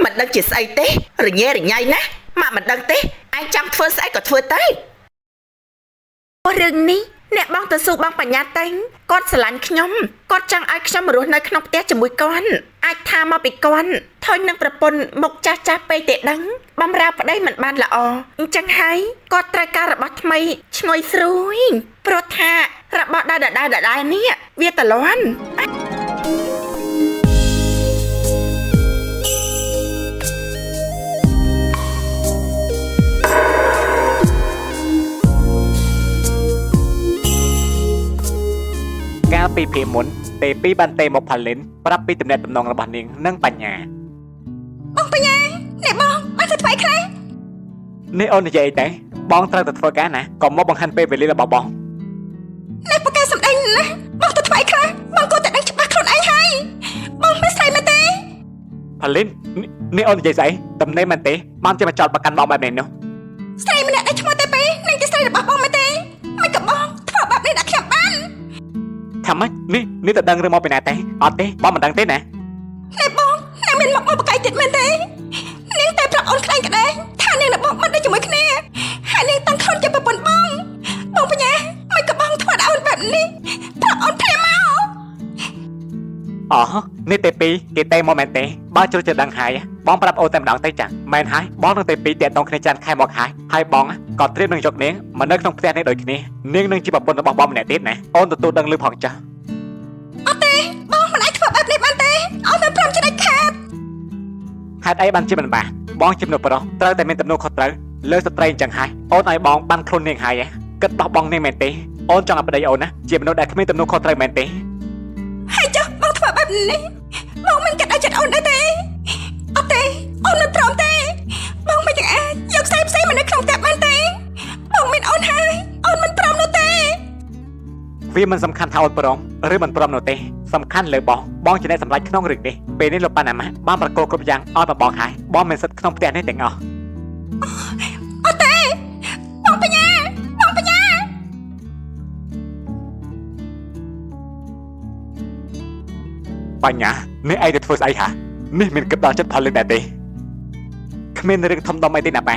មិនដឹងជាស្អីទេរញ៉េរញ៉ៃណាស់ម៉ាក់មិនដឹងទេឯងចង់ធ្វើស្អីក៏ធ្វើទៅរឿងនេះអ្នកបងទៅស៊ូបងបញ្ញាតែងគាត់ស្រឡាញ់ខ្ញុំគាត់ចង់ឲ្យខ្ញុំរស់នៅក្នុងផ្ទះជាមួយគាត់អាចថាមកពីគាត់ថុញនឹងប្រពន្ធមុខចាស់ចាស់ពេកទេដឹងបំរើប្តីមិនបានល្អអញ្ចឹងហើយគាត់ត្រូវការរបស់ថ្មីឈ្ងុយស្រួយព្រោះថារបស់ដដែលដដែលនេះវាតលន់ កាលពីភាគមុនទេពីបានទេមកផាលិនប្រាប់ពីទំនាក់ទំនងរបស់នាងនិងបញ្ញា បងបញ្ញាអ្នកបងបានធ្វើថ្មីខ្លះ នេះអូននិយាយអីទេបងត្រូវតែធ្វើការណាកុំមកបង្ហាញពេលវេលារបស់បង អ្នកពូកែសម្ដែងណាស់បងទៅថ្មីខ្លះបងគួរតែដឹងច្បាស់ខ្លួនឯងហើយបងមិនស្រីមែនទេ ផាលិននេះអូននិយាយស្អីតំណេមែនទេបានជាមកចោតប្រកាន់បងបែបនេះនោះ ស្រីម្នាក់ដែលឈ្មោះទេពីនឹងជាស្រីរបស់បងមែនទេមិនក៏បងធ្វើបែបនេះដាក់ខ្ញុំបាន ថាម៉េចនេះនេះទៅដឹងរឿងមកពីណាទេអត់ទេបងមិនដឹងទេណា អ្នកបងអ្នកមានមកមកបកកាយទៀតមែនទេនាងតែប្រាប់អូនខ្លែងក្តែងថានាងនិងបងមិនได้ជាមួយគ្នាហើយនាងតាំងខ្លួនជាប្រពន្ធបងបងបញ្ញាមិនក៏បងធ្វើដល់អូនបែបនេះប្រាប់អូនភ្លាមមក អូនេះទេពីគេទេមកមែនទេបើជ្រុលជាដឹងហើយបងប្រាប់អូនតែម្ដងទៅចាមែនហើយបងនឹងទេពីតាក់ទងគ្នាច្រើនខែមកហើយហើយបងក៏ត្រៀមនឹងយកនាងមកនៅក្នុងផ្ទះនេះដូចគ្នានាងនឹងជាប្រពន្ធរបស់បងម្នាក់ទៀតណាអូនទទួលដឹងឮផងចាស់ អត់ទេបងមិនអាចធ្វើបែបនេះបានទេអូនមិនព្រមជាដាច់ខាត ហេតុអីបានជាមិនបានបងជាមនុស្សប្រុសត្រូវតែមានទំនួលខុសត្រូវលើស្ត្រីអញ្ចឹងហើយអូនឲ្យបងបានខ្លួននាងហើយគិតដោះបងនាងមែនទេអូនចង់ឲ្យប្តីអូនណាជាមនុស្សដែលគ្មានទំនួលខុសត្រូវមែនទេ ហើយចុះបងធ្វើបែបនេះបងមិនគិតឲ្យចិត្តអូនដែរទេអត់ទេអូនមិនព្រមទេបងមិនទាំងអាចយកស្រីផ្សេងមកនៅក្នុងផ្ទះបានទេបងមានអូនហើយអូនមិនព្រមនោះទេ វាមិនសំខាន់ថាអូនព្រមឬមិនព្រមនោះទេសំខាន់លើបងបងជាអ្នកសម្រេចក្នុងរឿងនេះពេលនេះលោកប៉ាណាម៉ាបានប្រកល់គ្រប់យ៉ាងឲ្យមកបងហើយបងមានសិទ្ធិក្នុងផ្ទះនេះទាំងអស់ អត់ទេបងបញ្ញាបងបញ្ញា បញ្ញានេះឯងទៅធ្វើស្អីហានេះមានគិតដល់ចិត្តផលលិនដែរទេគ្មានរឿងធំដុំអីទេណាប៉ា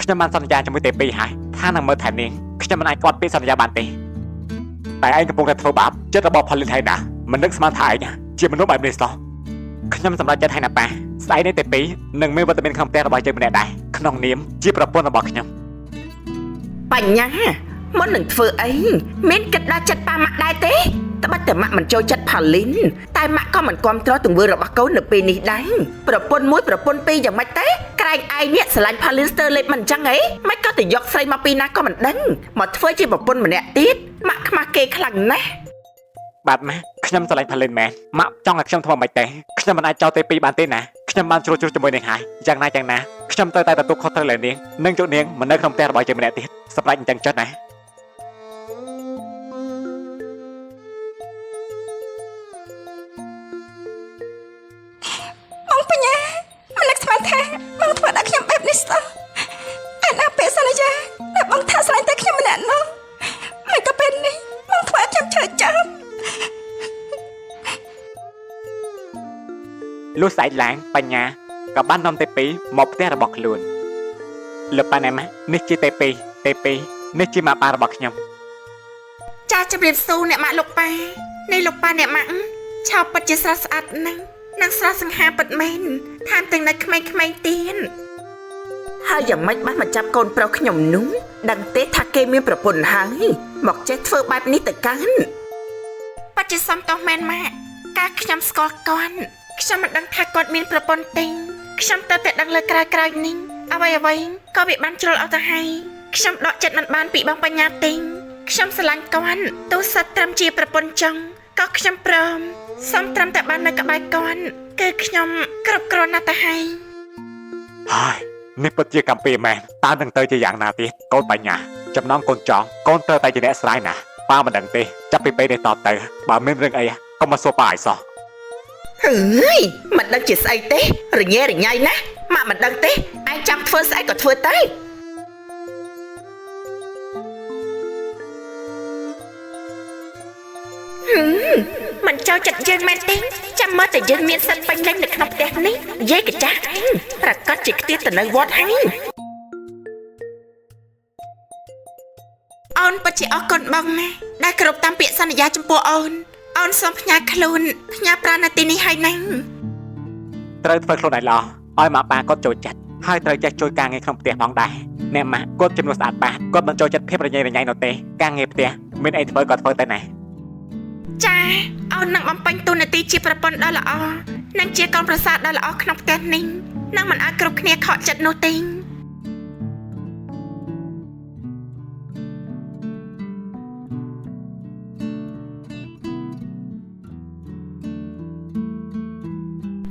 ខ្ញុំបានសន្យាជាមួយទេពីហើយថានឹងមើលថែនាងខ្ញុំមិនអាចគាត់ពីសន្យាបានទេតែឯងកំពុងតែធ្វើបាបចិត្តរបស់ផលលិនហើយណាមិននឹកស្មានថាឯងជាមនុស្សបែបនេះសោះខ្ញុំសម្រេចចិត្តហើយណាប៉ាស្អែកនេះទេពីនឹងមានវត្តមានក្នុងផ្ទះរបស់យើងម្នាក់ដែរក្នុងនាមជាប្រពន្ធរបស់ខ្ញុំ បញ្ញាមុននឹងធ្វើអីមានគិតដល់ចិត្តប៉ាម៉ាក់ដែរទេត្បិតតែម៉ាក់មិនចូលចិត្តផាលីនតែម៉ាក់ក៏មិនគាំទ្រទង្វើរបស់កូននៅពេលនេះដែរប្រពន្ធមួយប្រពន្ធពីរយ៉ាងម៉េចទេក្រែងឯងនេះស្រឡាញ់ផាលីនស្ទើលេបមិនអញ្ចឹងអីមិនក៏ទៅយកស្រីមកពីណាក៏មិនដឹងមកធ្វើជាប្រពន្ធម្នាក់ទៀតម៉ាក់ខ្មាស់គេខ្លាំងណាស់ បាទម៉ាក់ខ្ញុំស្រឡាញ់ផលិនមែនម៉ាក់ចង់ឲ្យខ្ញុំធ្វើមិនទេខ្ញុំមិនអាចចោលទេពីបានទេណាខ្ញុំបានជ្រុលជ្រុលជាមួយនាងហើយយ៉ាងណាយ៉ាងណាខ្ញុំត្រូវតែទទួលខុសត្រូវលើនាងនិងជួបនាងមកនៅក្នុងផ្ទះរបស់យើងម្នាក់ទៀតសម្រាប់អញ្ចឹងចុះណា បងបញ្ញាមិននឹកស្មានថាបងធ្វើដល់ខ្ញុំបែបនេះសោះអាណាពេលសន្យាដែលបងថាស្រឡាញ់តែខ្ញុំម្នាក់នោះមិនក៏ពេលនេះបងធ្វើឲ្យខ្ញុំឈឺចាប់ លុះស្អែកឡើងបញ្ញាក៏បាននាំទេពីមកផ្ទះរបស់ខ្លួនលោកប៉ាណែម៉ានេះជាទេពីទេពីនេះជាម៉ាក់ប៉ារបស់ខ្ញុំ ចាជម្រាបសួរអ្នកម៉ាក់លោកប៉ានេះលោកប៉ាអ្នកម៉ាក់ឆោបពិតជាស្រស់ស្អាតណាស់និងស្រស់សង្ហាពិតមែនថែមទាំងនៅក្មេងៗទៀតហើយយ៉ាងម៉េចបានមកចាប់កូនប្រុសខ្ញុំនោះដឹងទេថាគេមានប្រពន្ធហើយមកចេះធ្វើបែបនេះទៅកាន់ពិតជាសំទោសមែនម៉ាក់ការខ្ញុំស្គាល់គាត់ខ្ញុំមិនដឹងថាគាត់មានប្រពន្ធទេខ្ញុំទៅតែដឹងលើក្រោយៗនេះអ្វីៗក៏វាបានជ្រុលអស់ទៅហើយខ្ញុំដកចិត្តមិនបានពីបងបញ្ញាទេខ្ញុំស្រឡាញ់គាត់ទោះសិតត្រឹមជាប្រពន្ធចង់ក៏ខ្ញុំព្រមសំត្រឹមតែបាននៅក្បែរគាត់គឺខ្ញុំគ្រប់គ្រាន់ណាស់ទៅហើយ ហើយនេះពិតជាកម្មពីមែនតើនឹងទៅជាយ៉ាងណាទៀតកូនបញ្ញាចំណងកូនចង់កូនត្រូវតែជាអ្នកស្រាយណាប៉ាមិនដឹងទេចាប់ពីពេលនេះតទៅបើមានរឿងអីកុំមកសួរប៉ាឲ្យសោះ ហើយមិនដឹងជាស្អីទេរញ៉េរញ៉ៃណាស់ម៉ាក់មិនដឹងទេឯងចង់ធ្វើស្អីក៏ធ្វើទៅ មិនចូលចិត្តយើងមែនទេចាំមើលតែយើងមានសិទ្ធិពេញលេញនៅក្នុងផ្ទះនេះយាយកចាស់ឯងប្រកាសជាខ្ទាតទៅនៅវត្តហើយអូនពិតជាអរគុណបងណាស់ដែលគោរពតាមពាក្យសន្យាចំពោះអូនអូនសូមផ្ញើខ្លួនផ្ញើប្រាណនៅទីនេះហើយណាត្រូវធ្វើខ្លួនឲ្យល្អឲ្យម៉ាក់ប៉ាគាត់ចូលចិត្តហើយត្រូវចេះជួយការងារក្នុងផ្ទះផងដែរអ្នកម៉ាក់គាត់ជំនួសស្អាតបាតគាត់មិនចូលចិត្តភាពរញ៉េរញ៉ៃនោះទេការងារផ្ទះមានអីធ្វើក៏ធ្វើទៅណាចាអូននឹងបំពេញតួនាទីជាប្រពន្ធដ៏ល្អនិងជាកូនប្រសារដ៏ល្អក្នុងផ្ទះនេះនឹងមិនឲ្យគ្រប់គ្នាខកចិត្តនោះទេ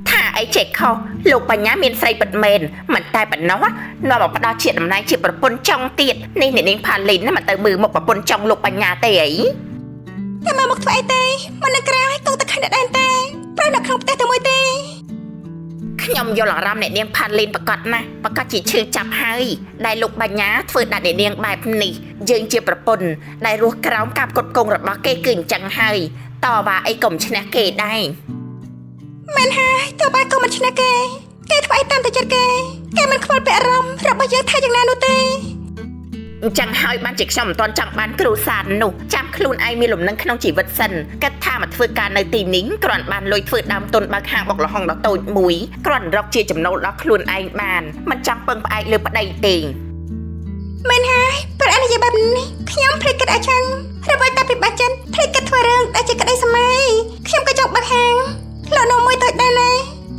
ថាអីចេះខុសលោកបញ្ញាមានស្រីពិតមែនមិនតែប៉ុណ្ណោះនាំមកផ្ដល់ជាតំណែងជាប្រពន្ធចុងទៀតនេះអ្នកនាងផាលីនណាមិនទៅមើលមុខប្រពន្ធចុងលោកបញ្ញាទេអីតែមកមកធ្វើអីទេមិននៅក្រៅឲ្យកងតែខិនដែរទេប្រនៅក្នុងផ្ទះតែមួយទេខ្ញុំយល់អារម្មណ៍អ្នកនាងផាលីនប្រកាសណាស់ប្រកាសជាឈឺចាប់ហើយដែលលោកបញ្ញាធ្វើដាក់អ្នកនាងបែបនេះយើងជាប្រពន្ធដែលរស់ក្រោមការផ្គត់ផ្គង់របស់គេគឺអញ្ចឹងហើយតវ៉ាអីក៏មិនឈ្នះគេដែរមែនហើយតវ៉ាក៏មិនឈ្នះគេគេធ្វើអីតាមតែចិត្តគេគេមិនខ្វល់ពីអារម្មណ៍របស់យើងថាយ៉ាងណានោះទេអញ្ចឹងហើយបានជាខ្ញុំមិនទាន់ចង់បានគ្រួសារនោះចាំខ្លួនឯងមានលំនឹងក្នុងជីវិតសិនគិតថាមកធ្វើការនៅទីនេះគ្រាន់បានលុយធ្វើដើមទុនបើកហាងបុកល្ហុងដ៏តូចមួយគ្រាន់រកជាចំណូលដល់ខ្លួនឯងបានមិនចង់ពឹងផ្អែកលើប្តីទេមែនហើយប្រអនិយាយបែបនេះខ្ញុំភ្លេចគិតឲ្យឆាំងអ្វីតែពិបាកចិត្តភ្លេចគិតធ្វើរឿងដែលជាក្តីសម័យខ្ញុំក៏ចង់បើកហាងលក់នំមួយតូចដែរណា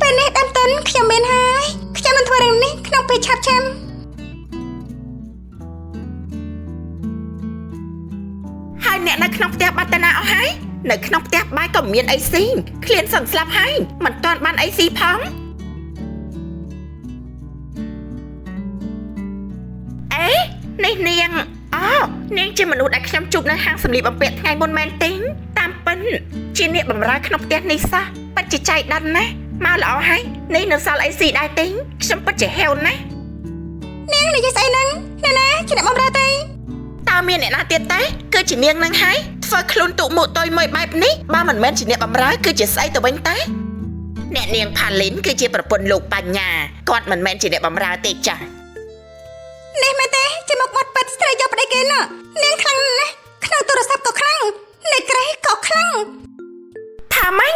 ពេលនេះដើមទុនខ្ញុំមានហើយខ្ញុំនឹងធ្វើរឿងនេះក្នុងពេលឆាប់ចាំហើយអ្នកនៅក្នុងផ្ទះបាត់តាណាអស់ហើយនៅក្នុងផ្ទះបាយក៏មានអីស៊ីឃ្លានសឹងស្លាប់ហើយមិនទាន់បានអីស៊ីផងអេនេះនាងអូនាងជាមនុស្សដែលខ្ញុំជួបនៅហាងសម្លៀកបំពាក់ថ្ងៃមុនមែនទេតាមពិនជាអ្នកបម្រើក្នុងផ្ទះនេះសោះពិតជាចៃដន្យណាស់មកល្អហើយនេះនៅសល់អីស៊ីដែរទេខ្ញុំពិតជាហេវណាស់នាងនិយាយស្អីហ្នឹងណាណាជាអ្នកបម្រើទេតើមានអ្នកណាទៀតទេគឺជានាងនឹងហើយធ្វើខ្លួនទុមុតុយមួយបែបនេះបើមិនមែនជាអ្នកបម្រើគឺជាស្អីទៅវិញទេអ្នកនាងផាលីនគឺជាប្រពន្ធលោកបញ្ញាគាត់មិនមែនជាអ្នកបម្រើទេចាស់នេះមែនទេជាមកបាត់ប៉ិតស្រីយកប្តីគេណានាងខ្លាំងណាស់ក្នុងទូរស័ព្ទក៏ខ្លាំងនៅក្រេះក៏ខ្លាំងថាម៉េច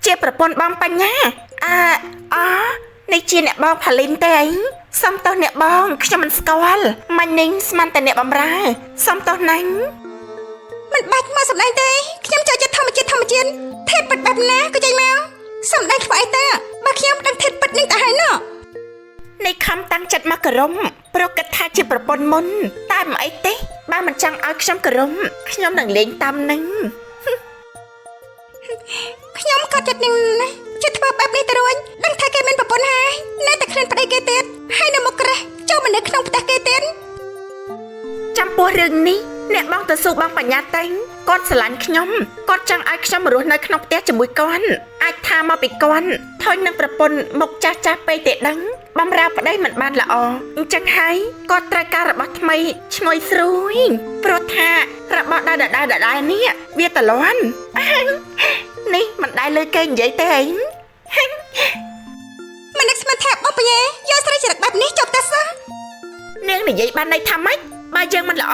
ជាប្រពន្ធបងបញ្ញាអើអនេះជាអ្នកបងផាលីនទេអីសុំទោសអ្នកបងខ្ញុំមិនស្គាល់ម៉ាញ់នេះស្មានតែអ្នកបម្រើសុំទោសណាញ់មិនបាច់មកសម្ដែងទេខ្ញុំចូលចិត្តធម្មជាតិធម្មជាតិថេតពិតបែបណាក៏ចេញមកសម្ដែងធ្វើអីទេបើខ្ញុំដឹងថេតពិតនឹងទៅហើយណោះនេះខំតាំងចិត្តមកគោរពព្រោះគិតថាជាប្រពន្ធមុនតែមិនអីទេបើមិនចង់ឲ្យខ្ញុំគោរពខ្ញុំនឹងលេងតាមនឹងខ្ញុំក៏ចិត្តនឹងណាចិត្តធ្វើបែបនេះទៅរួចដឹងថាគេមានប្រពន្ធហើយនៅតែក្លិនប្តីគេទៀតហើយនៅមកក្រេះចូលមកនៅក្នុងផ្ទះគេទៀតចំពោះរឿងនេះអ្នកបងទៅស៊ូបងបញ្ញាតែងគាត់ស្រឡាញ់ខ្ញុំគាត់ចង់ឲ្យខ្ញុំរស់នៅក្នុងផ្ទះជាមួយគាត់អាចថាមកពីគាត់ថយនឹងប្រពន្ធមុខចាស់ចាស់ពេកទេដឹងបំរើប្តីមិនបានល្អអញ្ចឹងហើយគាត់ត្រូវការរបស់ថ្មីឈ្ងុយស្រួយព្រោះថារបស់ដែលដដែលនេះវាតលន់នេះមិនដែលលើគេនិយាយទេអីមិននឹកស្មានថាបងបញ្ញាយកស្រីចរិតបែបនេះចប់តែសោះនាងនិយាយបានន័យថាម៉េចបើយើងមិនល្អ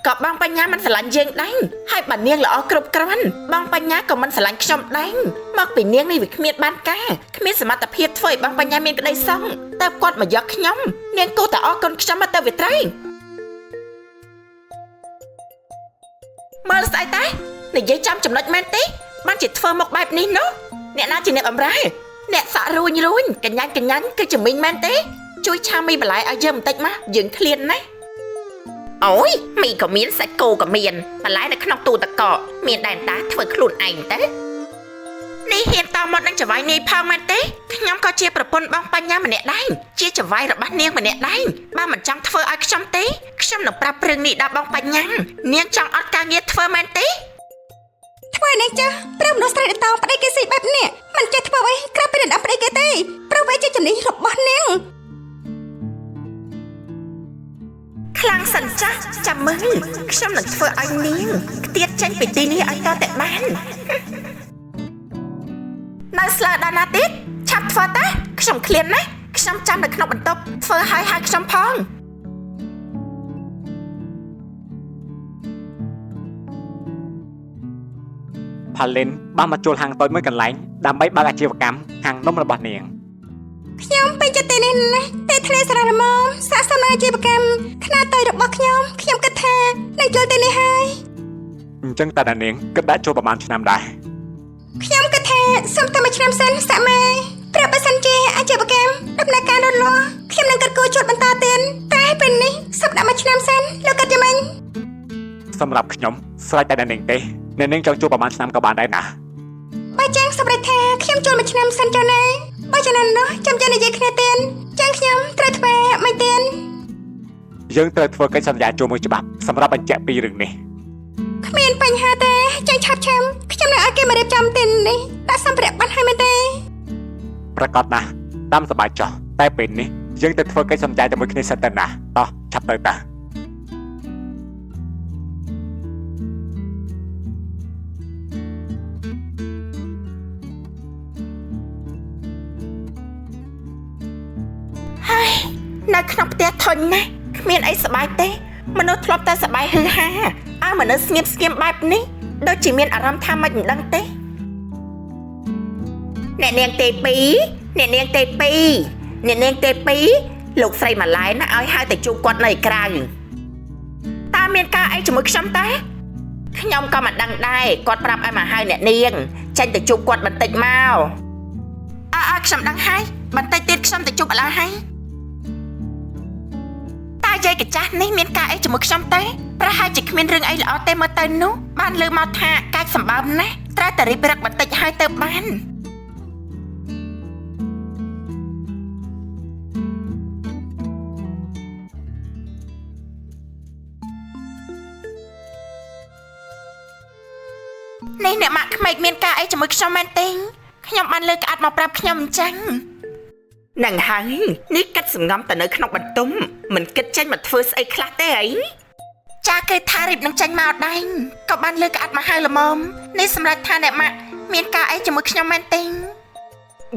ក៏បងបញ្ញាមិនស្រឡាញ់យើងដែរហើយបើនាងល្អគ្រប់គ្រាន់បងបញ្ញាក៏មិនស្រឡាញ់ខ្ញុំដែរមកពីនាងនេះវាគ្មានបានការគ្មានសមត្ថភាពធ្វើឲ្យបងបញ្ញាមានក្តីសង្ឃតើគាត់មកយកខ្ញុំនាងគួរតែអរគុណខ្ញុំមកទៅវាត្រីមើលស្អីតែនិយាយចំចំណុចមែនទេបានជាធ្វើមកបែបនេះនោះអ្នកណាជាអ្នកបម្រើអ្នកសក់រួញរួញកញ្ញាញ់កញ្ញាញ់គឺជាមីងមែនទេជួយឆាមីបន្លែឲ្យយើងបន្តិចមកយើងឃ្លានណាអូយមីក៏មានសាច់គោក៏មានបន្លែនៅក្នុងទូទឹកកកមានដែនតាធ្វើខ្លួនឯងទៅនេះហ៊ានតមកនឹងចវាយនាយផងមែនទេខ្ញុំក៏ជាប្រពន្ធបងបញ្ញាម្នាក់ដែរជាចវាយរបស់នាងម្នាក់ដែរបើមិនចង់ធ្វើឲ្យខ្ញុំទេខ្ញុំនឹងប្រាប់រឿងនេះដល់បងបញ្ញានាងចង់អត់ការងារធ្វើមែនទេធ្វើនេះចាស់ព្រោះមនុស្សស្រីដតងប្តីគេស៊ីបែបនេះមិនចេះធ្វើអ្វីក្រៅពីដណ្ដើមប្តីគេទេព្រោះវាជាជំនាញរបស់នាង ខ្លាំងសិនចាស់ចាំមើលខ្ញុំនឹងធ្វើឲ្យនាងខ្ទាតចេញពីទីនេះឲ្យតតែបាននៅស្លើដល់ណាទៀតឆាប់ធ្វើតាខ្ញុំឃ្លានណាស់ខ្ញុំចាំនៅក្នុងបន្ទប់ធ្វើឲ្យហើយខ្ញុំផង ផាលីនបានមកជួលហាងតូចមួយកន្លែងដើម្បីបើកអាជីវកម្មហាងនំរបស់នាង ខ្ញុំពេញចិត្តទីនេះណាស់ទីធ្លាស្រស់ល្មមស័ក្តិសមនឹងអាជីវកម្មខ្នាតតូចរបស់ខ្ញុំខ្ញុំគិតថានឹងជួលទីនេះហើយ អញ្ចឹងតើអ្នកនាងគិតដាក់ចូលប្រហែលឆ្នាំដែរ ខ្ញុំគិតថាសុំតែមួយឆ្នាំសិនសាក់ម៉ែប្រាប់បើសិនជាអាជីវកម្មដំណើរការលូតលាស់ខ្ញុំនឹងគិតគូរជួលបន្តទៀតតែពេលនេះសុំដាក់មួយឆ្នាំសិនលោកគិតយ៉ាងម៉េច សម្រាប់ខ្ញុំស្រេចតែអ្នកនាងទេអ្នកនាងចង់ជួលប្រហែលឆ្នាំក៏បានដែរណា បើចឹងសម្រាប់ថាខ្ញុំជួលមួយឆ្នាំសិនចុះណាបើចំណាននោះចាំចាំនិយាយគ្នាទៀតចឹងខ្ញុំត្រូវធ្វើមិនទៀត យើងត្រូវធ្វើកិច្ចសន្យាជួលមួយច្បាប់សម្រាប់បញ្ជាក់ពីរឿងនេះ គ្មានបញ្ហាទេចឹងឆាប់ឆាំខ្ញុំនឹងឲ្យគេមករៀបចំទីនេះដាក់សម្ភារៈបានហើយមែនទេ ប្រកាសណាស់តាមសប្បាយចោះតែពេលនេះយើងទៅធ្វើកិច្ចសន្យាជាមួយគ្នាសិនទៅណាតោះឆាប់ទៅតា ហើយនៅក្នុងផ្ទះធុញណាស់គ្មានអីសប្បាយទេមនុស្សធ្លាប់តែសប្បាយហឺហាឲ្យមនុស្សស្ងៀមស្ងៀមបែបនេះដូចជាមានអារម្មណ៍ថាមិនដឹងទេអ្នកនាងទេពីរអ្នកនាងទេពីរអ្នកនាងទេពីរលោកស្រីម៉ាឡែណាឲ្យហៅទៅជួបគាត់នៅក្រៅតើមានការអីជាមួយខ្ញុំទេខ្ញុំក៏មិនដឹងដែរគាត់ប្រាប់ឲ្យមកហៅអ្នកនាងចេញទៅជួបគាត់បន្តិចមកអើខ្ញុំដឹងហើយបន្តិចទៀតខ្ញុំទៅជួបឥឡូវហើយតើយាយកចាស់នេះមានការអីជាមួយខ្ញុំទេប្រហែលជាគ្មានរឿងអីល្អទេមើលទៅនោះបានលើមកថាកាច់សម្បើមណាស់ត្រូវតែរៀបរឹកបន្តិចហើយទៅបាននេះអ្នកម៉ាក់ក្មេកមានការអីជាមួយខ្ញុំមែនទេខ្ញុំបានលើកក្អាត់មកប្រាប់ខ្ញុំអញ្ចឹងនឹងហើយនេះគិតសំងំតែនៅក្នុងបន្ទុំមិនគិតចេញមកធ្វើស្អីខ្លះទេអីចាគេថារៀបនឹងចេញមកដែងក៏បានលើកក្អាត់មកហើយល្មមនេះសម្រាប់ថាអ្នកម៉ាក់មានការអីជាមួយខ្ញុំមែនទេ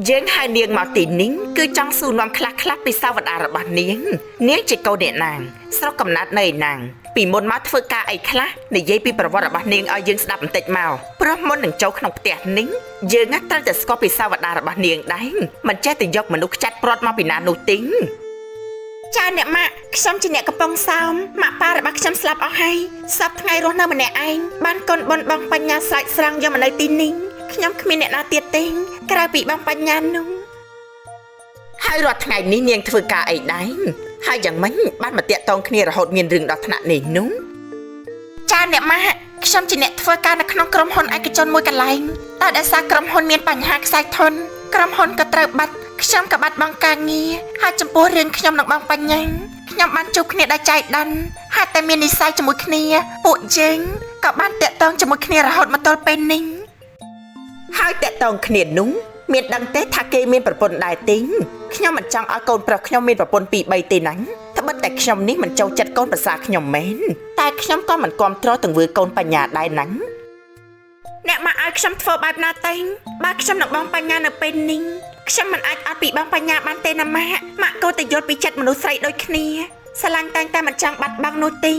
យើងហៅនាងមកទីនេះគឺចង់សួរនាំខ្លះខ្លះពីសាវតារបស់នាងនាងជាកូនអ្នកណាងស្រុកកំណើតនៅឯណាងពីមុនមកធ្វើការអីខ្លះនិយាយពីប្រវត្តិរបស់នាងឲ្យយើងស្ដាប់បន្តិចមកព្រោះមុននឹងចូលក្នុងផ្ទះនេះយើងត្រូវតែស្គាល់ពីសាវតារបស់នាងដែរមិនចេះតែយកមនុស្សខ្ចាត់ព្រាត់មកពីណានោះទេចាអ្នកម៉ាក់ខ្ញុំជាអ្នកកំពង់សោមម៉ាក់ប៉ារបស់ខ្ញុំស្លាប់អស់ហើយសប្តាហ៍ថ្ងៃរស់នៅម្នាក់ឯងបានកូនបុនបងបញ្ញាស្រែកស្រង់យកមកនៅទីនេះខ្ញុំគ្មានអ្នកណាទៀតទេក្រៅពីបងបញ្ញានោះហើយរាល់ថ្ងៃនេះនាងធ្វើការអីដែរហើយយ៉ាងម៉េចបានមកតាក់ទងគ្នារហូតមានរឿងដល់ថ្នាក់នេះនោះចាអ្នកម៉ាក់ខ្ញុំជាអ្នកធ្វើការនៅក្នុងក្រុមហ៊ុនឯកជនមួយកន្លែងតែដោយសារក្រុមហ៊ុនមានបញ្ហាខ្សែធនក្រុមហ៊ុនក៏ត្រូវបាត់ខ្ញុំក៏បាត់បង់ការងារហើយចំពោះរឿងខ្ញុំនិងបងបញ្ញាខ្ញុំបានជួបគ្នាដោយចៃដន្យហើយតែមាននិស្ស័យជាមួយគ្នាពួកយើងក៏បានតាក់ទងជាមួយគ្នារហូតមកទល់ពេលនេះហើយតាក់ទងគ្នានោះមានដឹងទេថាគេមានប្រពន្ធដែរទេខ្ញុំមិនចង់ឲ្យកូនប្រុសខ្ញុំមានប្រពន្ធ2 3ទេណាត្បិតតែខ្ញុំនេះមិនចូលចិត្តកូនប្រសាខ្ញុំមែនតែខ្ញុំក៏មិនគាំទ្រទង្វើកូនបញ្ញាដែរណាអ្នកមកឲ្យខ្ញុំធ្វើបែបណាទេបើខ្ញុំនឹងបងបញ្ញានៅពេលនេះខ្ញុំមិនអាចអត់ពីបងបញ្ញាបានទេណាម៉ាក់ម៉ាក់ក៏តែយល់ពីចិត្តមនុស្សស្រីដូចគ្នាស្រឡាញ់តែងតែមិនចង់បាត់បង់នោះទេ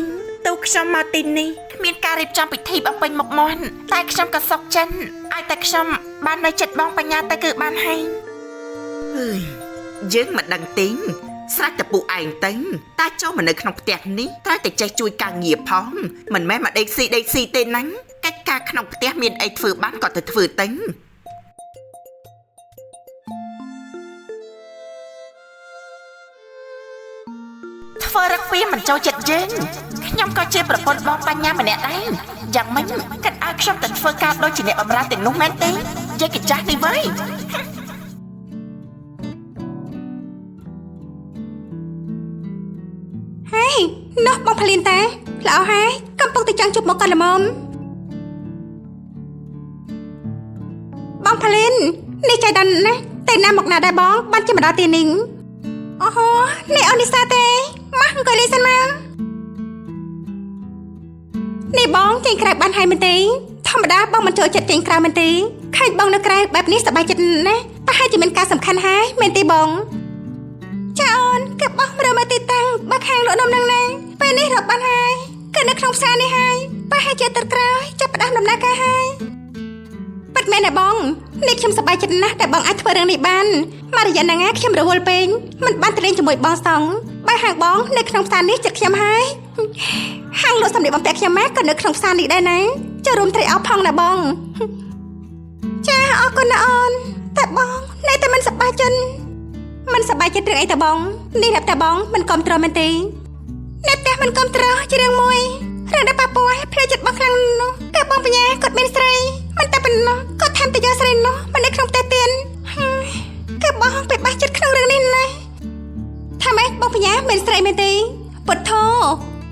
ទូខ្ញុំមកទីនេះគ្មានការរៀបចំពិធីបំពេញមុខមាត់តែខ្ញុំក៏សុខចិត្តឲ្យតែខ្ញុំបាននៅចិត្តបងបញ្ញាទៅគឺបានហើយហើយយើងមិនដឹងទេស្រេចតែពួកឯងទៅតែចូលមកនៅក្នុងផ្ទះនេះត្រូវតែចេះជួយការងារផងមិនមែនមកដេកស៊ីដេកស៊ីទេណាកិច្ចការក្នុងផ្ទះមានអីធ្វើបានក៏ទៅធ្វើទៅធ្វើរឹកពីមិនចូលចិត្តយើងខ្ញុំក៏ជាប្រពន្ធបងបញ្ញាម្នាក់ដែរយ៉ាងម៉េចគិតឲ្យខ្ញុំទៅធ្វើការដូចជាអ្នកបម្រើទាំងនោះមែនទេយាយកចាស់នេះវើយ ហេនោះបងផលីនតាល្អហើយកំពុងតែចង់ជួបមកគាត់ល្មមបងផលីននេះចៃដន្យណាស់តែណាមកណាដែរបងបានជាមកដល់ទីនេះអូហូនេះអូននីសាទេមកអង្គុយលេងសិនមក នេះបងចេញក្រៅបានហើយមែនទេធម្មតាបងមិនចូលចិត្តចេញក្រៅមែនទេឃើញបងនៅក្រៅបែបនេះសប្បាយចិត្តណាស់ប្រហែលជាមានការសំខាន់ហើយមែនទេបងចាអូនគឺបោះរើមកទីតាំងបើខាងលក់នំនឹងណាពេលនេះរកបានហើយគឺនៅក្នុងផ្សារនេះហើយប្រហែលជាទឹកក្រោយចាប់ផ្ដើមដំណើរការហើយពិតមែនទេបងនេះខ្ញុំសប្បាយចិត្តណាស់ដែលបងអាចធ្វើរឿងនេះបានមករយៈហ្នឹងណាខ្ញុំរវល់ពេកមិនបានទៅលេងជាមួយបងសងបើហាងបងនៅក្នុងផ្សារនេះចិត្តខ្ញុំហើយហាងលក់សម្លៀកបំពាក់ខ្ញុំម៉ែក៏នៅក្នុងផ្សារនេះដែរណាចូលរួមត្រេកអរផងណាបងចាអរគុណណាអូនតែបងនៅតែមិនសប្បាយចិត្តមិនសប្បាយចិត្តរឿងអីតបងនេះរាប់តែបងមិនគាំទ្រមែនទេអ្នកផ្ទះមិនគាំទ្រជារឿងមួយរឿងដែលប៉ះពាល់ផ្លូវចិត្តបងខ្លាំងនោះគឺបងបញ្ញាគាត់មានស្រីមិនតែប៉ុណ្ណោះគាត់ថែមទៅយកស្រីនោះមកនៅក្នុងផ្ទះទៀតគឺបងពិបាកចិត្តក្នុងរឿងនេះណាថាម៉េចបងបញ្ញាមានស្រីមែនទេពុទ្ធោ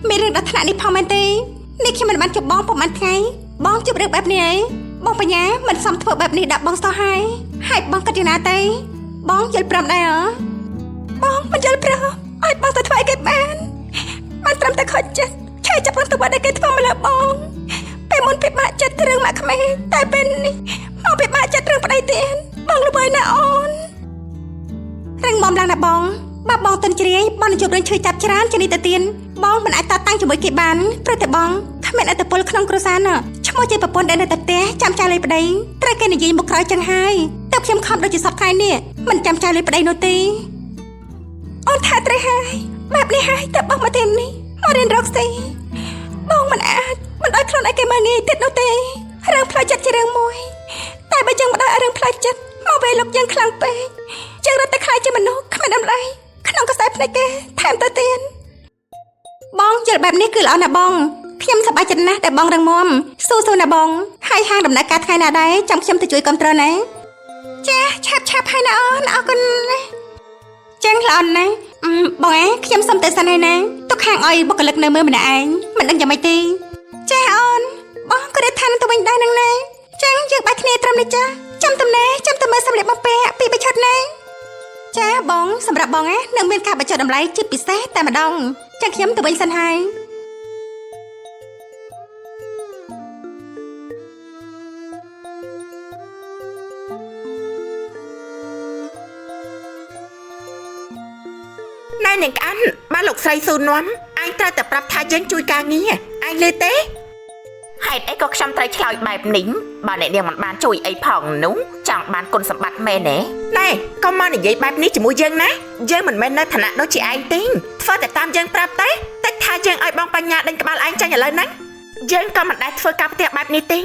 មានរឿងដល់ថ្នាក់នេះផងមែនទេនេះខ្ញុំមិនបានជួបបងប្រហែលថ្ងៃបងជួបរឿងបែបនេះអីបងបញ្ញាមិនសមធ្វើបែបនេះដាក់បងសោះហើយហើយបងគិតយ៉ាងណាទេបងយល់ព្រមដែរហ៎បងមិនយល់ព្រមឲ្យបងទៅធ្វើអីគេបានបានត្រឹមតែខកចិត្តឆែកចាប់ទៅបាត់ដែលគេធ្វើមកលើបងពេលមុនពិបាកចិត្តរឿងម៉ាក់ក្មេងតែពេលនេះមកពិបាកចិត្តរឿងប្តីទៀតបងល្បីណាស់អូនរឹងមាំឡើងណាបងបើបងទិនជ្រាយបងនឹងជួបរឿងឈឺចាប់ច្រើនជាងនេះទៅទៀតបងមិនអាចតតាំងជាមួយគេបានព្រោះតែបងគ្មានឥទ្ធិពលក្នុងគ្រួសារណាឈ្មោះជាប្រពន្ធដែលនៅតែផ្ទះចាំចាយលុយប្តីត្រូវគេនិយាយមកក្រោយចឹងហើយតែខ្ញុំខំដូចជាសពថ្ងៃនេះមិនចាំចាយលុយប្តីនោះទេអូនថាត្រូវហើយបែបនេះហើយតែបងមកទីនេះមករៀនរកស៊ីបងមិនអាចមិនឲ្យខ្លួនឯងគេមើលងាយទៀតនោះទេរឿងផ្លូវចិត្តជារឿងមួយតែបើយើងមិនឲ្យរឿងផ្លូវចិត្តមកពេលលោកយើងខ្លាំងពេកយើងរត់តែខ្លាចជាមនុស្សគ្មានតម្លៃក្នុងខ្សែភ្នែកគេថែមទៅទៀតបងយល់បែបនេះគឺល្អណាស់បងខ្ញុំសប្បាយចិត្តណាស់ដែលបងរឹងមាំស៊ូស៊ូណាបងហើយហាងដំណើរការថ្ងៃណាដែរចាំខ្ញុំទៅជួយគ្រប់គ្រងណាចាឆាប់ឆាប់ហើយណាអូនអរគុណណាចឹងល្អណាស់បងឯងខ្ញុំសុំទៅសិនហើយណាទុកខាងឲ្យបុគ្គលិកនៅមើលម្នាក់ឯងមិនដឹងយ៉ាងម៉េចទេចាអូនបងក៏ได้ឋានទៅវិញដែរនឹងណាចឹងយើងបែកគ្នាត្រឹមនេះចាចាំតំណែចាំទៅមើលសម្លៀកបំពាក់ពីបិឈុតណាចាបងសម្រាប់បងណានឹងមានការបញ្ចុះតម្លៃជាពិសេសតែម្ដងចឹងខ្ញុំទៅវិញសិនហើយ ណែនាងក្អាន់បានលោកស្រីស៊ូនាំឯងត្រូវតែប្រាប់ថាយើងជួយការងារឯងលឺទេហេតុអីក៏ខ្ញុំត្រូវឆ្លើយបែបនេះបើអ្នកនាងមិនបានជួយអីផងនោះចង់បានគុណសម្បត្តិមែនទេណែកុំមកនិយាយបែបនេះជាមួយយើងណាយើងមិនមែននៅឋានៈដូចជាឯងទេធ្វើតែតាមយើងប្រាប់ទេតិចថាយើងឲ្យបងបញ្ញាដេញក្បាលឯងចាញ់ឥឡូវហ្នឹងយើងក៏មិនដែលធ្វើការផ្ទះបែបនេះទេ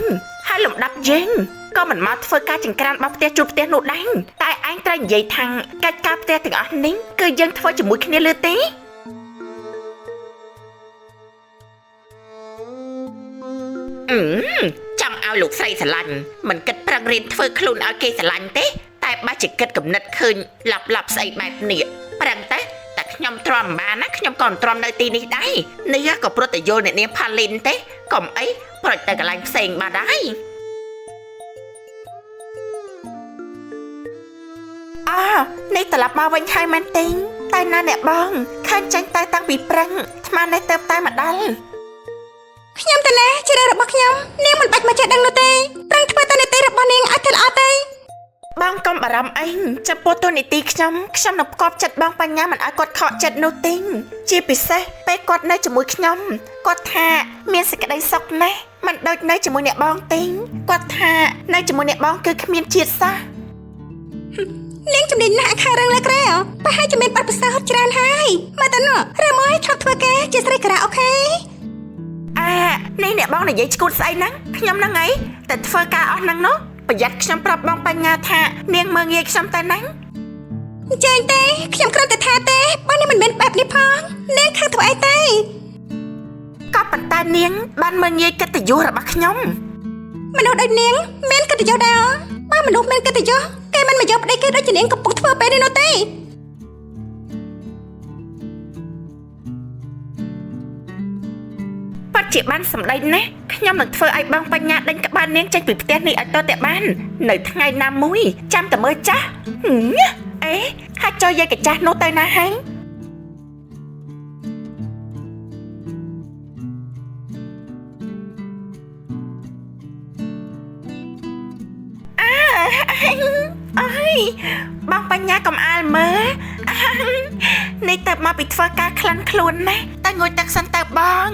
ហើយលំដាប់យើងក៏មិនមកធ្វើការចង្ក្រានរបស់ផ្ទះជួលផ្ទះនោះដែរតែឯងត្រូវនិយាយថាកិច្ចការផ្ទះទាំងអស់នេះគឺយើងធ្វើជាមួយគ្នាលើទេចង់ឲ្យលោកស្រីស្រឡាញ់មិនគិតប្រឹងរៀនធ្វើខ្លួនឲ្យគេស្រឡាញ់ទេតែបើជាគិតគំនិតឃើញឡាប់ឡាប់ស្អីបែបនេះប្រឹងតែតែខ្ញុំទ្រាំមិនបានណាខ្ញុំក៏មិនទ្រាំនៅទីនេះដែរនេះក៏ព្រោះតែយល់អ្នកនាងផាលីនទេកុំអីប្រុចទៅកន្លែងផ្សេងបានដែរអើនេះត្រឡប់មកវិញហើយមែនទេតែណាអ្នកបងខានចាញ់តែតាំងពីប្រឹងអាត្មានេះទៅតែមកដល់ខ្ញុំទៅណាជារឿងរបស់ខ្ញុំនាងមិនបាច់មកចេះដឹងនោះទេប្រឹងធ្វើតនីតិរបស់នាងឲ្យធ្វើល្អទេបងកុំបារម្ភអីចំពោះតនីតិខ្ញុំខ្ញុំនឹងផ្គប់ចិត្តបងបញ្ញាមិនឲ្យគាត់ខកចិត្តនោះទេជាពិសេសពេលគាត់នៅជាមួយខ្ញុំគាត់ថាមានសេចក្តីសុខណាស់មិនដូចនៅជាមួយអ្នកបងទេគាត់ថានៅជាមួយអ្នកបងគឺគ្មានជាតិសោះនាងជំនាញណាស់ខាងរឿងលើក្រែប្រហែលជាមានបទពិសោធន៍ច្រើនហើយមកទៅនោះឬមួយធ្លាប់ធ្វើការជាស្រីការ៉ាអូខេអានេះអ្នកបងនិយាយឈួតស្អីហ្នឹងខ្ញុំហ្នឹងអីតែធ្វើការអស់ហ្នឹងនោះប្រយ័ត្នខ្ញុំប្រាប់បងបញ្ញាថានាងមើងងាយខ្ញុំតែហ្នឹងចេញទេខ្ញុំគ្រាន់តែថាទេបើនេះមិនមែនបែបនេះផងនាងខាងធ្វើអីទេក៏ប៉ុន្តែនាងបានមើងងាយកិត្តិយសរបស់ខ្ញុំមនុស្សដូចនាងមានកិត្តិយសដែរបើមនុស្សមានកិត្តិយសគេមិនមកយកប្តីគេដូចជានាងកំពុងធ្វើពេលនេះនោះទេពិតជាបានសម្ដីណាស់ខ្ញុំនឹងធ្វើឲ្យបងបញ្ញាដេញក្បាលនាងចេញពីផ្ទះនេះឲ្យតតែបាននៅថ្ងៃណាមួយចាំតែមើលចាស់អេហាក់ចុយយាយកចាស់នោះទៅណាហើយ អើយបងបញ្ញាកំអាលមើលនេះទៅមកពីធ្វើការក្លិនខ្លួនណាស់តែងួយទឹកសិនទៅបង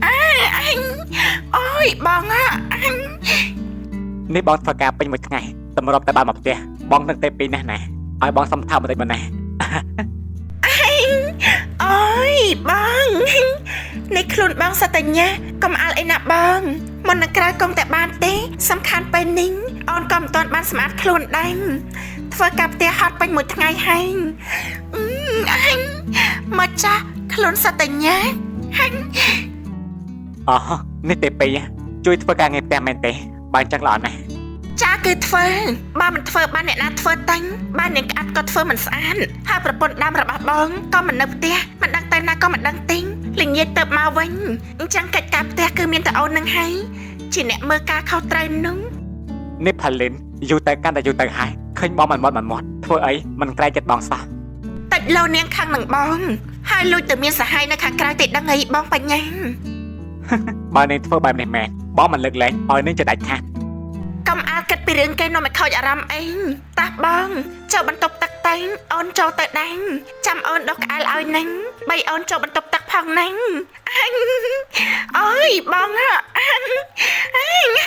អើអញអូយបងអញ នេះបងធ្វើការពេញមួយថ្ងៃតម្រាប់តែបានមកផ្ទះបងនឹកទេពីណាស់ណាឲ្យបងសុំថើបបន្តិចមកណា អូយបងនេះខ្លួនបងសតញ្ញាកំអាលអីណាបងមុននឹងក្រោយកុំតែបានទេ សំខាន់ពេលនេះអូនក៏មិនទាន់បានសម្អាតខ្លួនដែរធ្វើការផ្ទះហត់ពេញមួយថ្ងៃហើយអឺអញមកចាស់ខ្លួនសតញ្ញាហាញ់ អូនេះទេពីជួយធ្វើការងារផ្ទះមែនទេបើអញ្ចឹងល្អណាស់ ចាគឺធ្វើបើមិនធ្វើបានអ្នកណាធ្វើតាញ់បានអ្នកក្អាត់ក៏ធ្វើមិនស្អាតហើយប្រពន្ធដើមរបស់បងក៏មិននៅផ្ទះមិនដឹងទៅណាក៏មិនដឹងទិញល្ងាចទៅមកវិញអញ្ចឹងកិច្ចការផ្ទះគឺមានតែអូននឹងហើយជាអ្នកមើលការខុសត្រូវនោះ នេះផលិនយូរទៅកាន់តែយូរទៅហើយឃើញបងមិនមាត់មិនមាត់ធ្វើអីមិនក្រែងចិត្តបងសោះ តិចលោនាងខាងនឹងបងហើយលួចទៅមានសហាយនៅខាងក្រៅទេដឹងអីបងបញ្ញា បើនាងធ្វើបែបនេះមែនបងមិនលើកលែងឲ្យនាងជាដាច់ខាត កុំអាលគិតពីរឿងគេនាំឲ្យខូចអារម្មណ៍អីតាបងចូលបន្ទប់ទឹកតែងអូនចូលទៅដាញ់ចាំអូនដុសក្អែលឲ្យនឹងបីអូនចូលបន្ទប់ទឹកផងនឹងអញអើយបងអញអញ